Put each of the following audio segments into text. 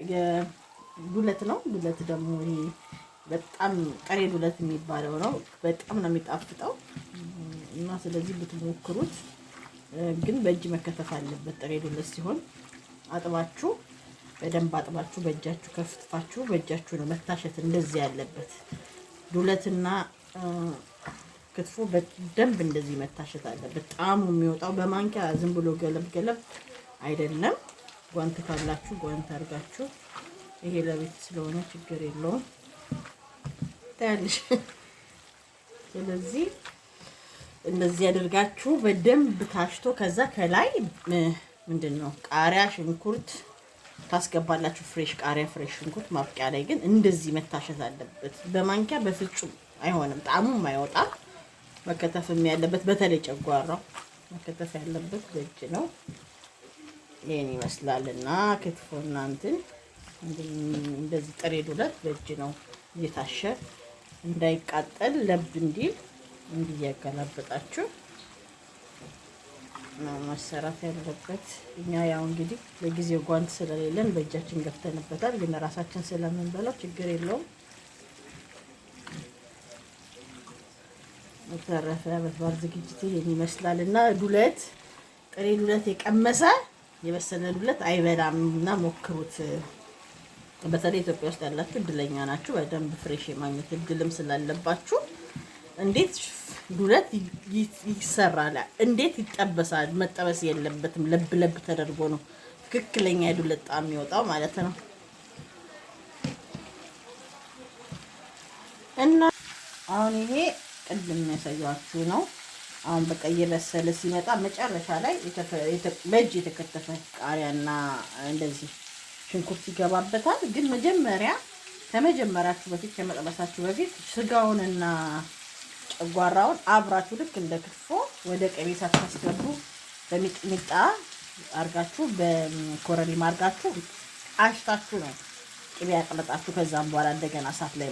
የዱለት ነው። ዱለት ደግሞ ይሄ በጣም ጥሬ ዱለት የሚባለው ነው። በጣም ነው የሚጣፍጠው እና ስለዚህ ብትሞክሩት፣ ግን በእጅ መከተፍ አለበት። ጥሬ ዱለት ሲሆን አጥባችሁ፣ በደንብ አጥባችሁ፣ በእጃችሁ ከፍትፋችሁ በእጃችሁ ነው መታሸት እንደዚህ ያለበት። ዱለትና ክትፎ በደንብ እንደዚህ መታሸት አለበት። ጣዕሙ የሚወጣው በማንኪያ ዝም ብሎ ገለብ ገለብ አይደለም። ጓንት ካላችሁ ጓንት አድርጋችሁ፣ ይሄ ለቤት ስለሆነ ችግር የለውም ታያለሽ። ስለዚህ እንደዚህ አድርጋችሁ በደንብ ታሽቶ ከዛ ከላይ ምንድን ነው ቃሪያ፣ ሽንኩርት ታስገባላችሁ። Fresh ቃሪያ፣ fresh ሽንኩርት። ማብቂያ ላይ ግን እንደዚህ መታሸት አለበት። በማንኪያ በፍጹም አይሆንም፣ ጣዕሙም አይወጣም። መከተፍም ያለበት፣ በተለይ ጨጓራው መከተፍ ያለበት በእጅ ነው። ይህን ይመስላል እና ክትፎ እና እንትን እንደዚህ ጥሬ ዱለት በእጅ ነው እየታሸ፣ እንዳይቃጠል ለብ እንዲል እንዲህ እያገላበጣችሁ ነው መሰራት ያለበት። እኛ ያው እንግዲህ ለጊዜው ጓንት ስለሌለን በእጃችን ገፍተንበታል፣ ግን ራሳችን ስለምንበላው ችግር የለውም። በተረፈ ዓመት ዝግጅት ይሄን ይመስላል እና ዱለት፣ ጥሬ ዱለት የቀመሰ የበሰለ ዱለት አይበላም እና ሞክሩት። በተለይ ኢትዮጵያ ውስጥ ያላችሁ እድለኛ ናችሁ። በደንብ fresh የማግኘት እድልም ስላለባችሁ እንዴት ዱለት ይሰራል? እንዴት ይጠበሳል? መጠበስ የለበትም። ለብ ለብ ተደርጎ ነው ትክክለኛ የዱለት ጣዕም የሚወጣው ማለት ነው። እና አሁን ይሄ ቅድም የሚያሳያችሁ ነው። አሁን በቃ እየበሰለ ሲመጣ መጨረሻ ላይ በእጅ የተከተፈ ቃሪያና እንደዚህ ሽንኩርት ይገባበታል። ግን መጀመሪያ ከመጀመራችሁ በፊት፣ ከመጥበሳችሁ በፊት ስጋውንና ጨጓራውን አብራችሁ ልክ እንደ ክትፎ ወደ ቅቤ ሳታስገቡ በሚጥሚጣ አርጋችሁ በኮረሪማ አርጋችሁ አሽታችሁ ነው ቅቤ ያቅለጣችሁ። ከዛም በኋላ እንደገና እሳት ላይ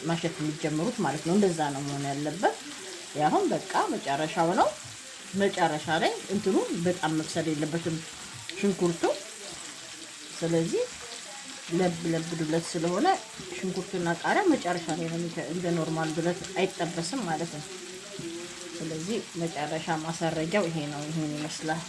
ማሸት የሚጀምሩት ማለት ነው። እንደዛ ነው መሆን ያለበት። አሁን በቃ መጨረሻው ነው። መጨረሻ ላይ እንትኑ በጣም መብሰል የለበትም ሽንኩርቱ። ስለዚህ ለብ ለብ ዱለት ስለሆነ ሽንኩርቱና ቃሪያ መጨረሻ ላይ ነው፣ እንደ normal ዱለት አይጠበስም ማለት ነው። ስለዚህ መጨረሻ ማሳረጊያው ይሄ ነው። ይሄን ይመስላል።